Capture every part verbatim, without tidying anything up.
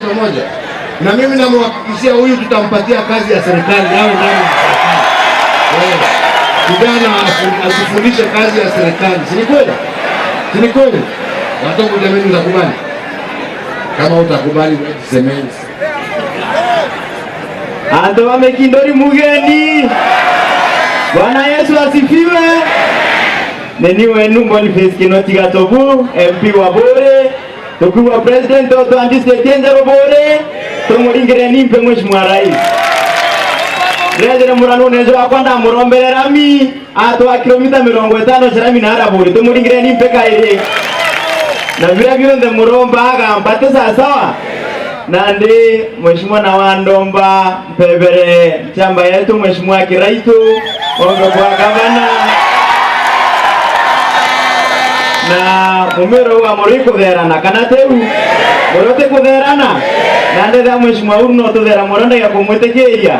pamoja. Na mimi namhakikishia huyu tutampatia kazi ya serikali, awe ndani ya serikali. Eh, kijana afu-, ajifundishe kazi ya serikali. Si ni kweli? Si ni kweli? Watoto jameni, utakubali? Kama utakubali, semeni. Antu ba Mikinduri mugeni. Bwana Yesu asifiwe. Ni ni wenu Boniface Kinoti Gatobu, M P wa Buuri. Tukiuga president wetu wa district enjeru Buuri, tumuringireni mpe Mheshimiwa Rais. Ndejire muranune njo wakwa ndamurombere rami, atwaa kilomita mirongo itano cia rami na ara Buuri, tumuringireni mpe kairi. Na biria bionthe muromba agamba ti sawasawa. Nandi Mheshimiwa nawe andomba mpebere nchamba yetu Mheshimiwa Kiraitu, ombe kwa gavana. Na mumero wa muri kutherana, kana tiu? Muri ti kutherana? Na ndetha Mheshimiwa uru no tuthera mono ndega kumwitikiria.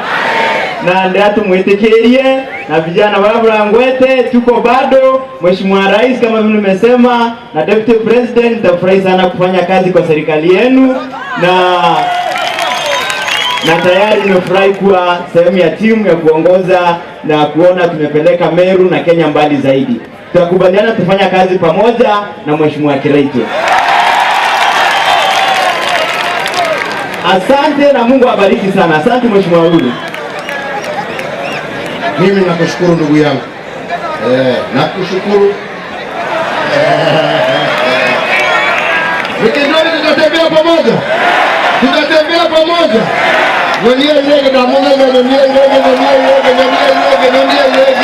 Na ndetha tumwitikirie, na vijana wa Burangwete, tuko bado. Mheshimiwa Rais, kama vile nimesema, na Deputy President, nitafurahi sana kufanya kazi kwa serikali yenu, na, na tayari nimefurahi kuwa sehemu ya timu ya kuongoza na kuona tumepeleka Meru na Kenya mbali zaidi. Tutakubaliana tufanya kazi pamoja na Mheshimiwa Kiraitu. Asante na Mungu awabariki sana. Asante Mheshimiwa Uhuru. Mimi nakushukuru ndugu yangu. Eh, nakushukuru. Mikinduri, tutatembea pamoja. Tutatembea pamoja. Nyonia ndege na Mungu, nyonia ndege, nyonia ndege, nyonia ndege, nyonia ndege.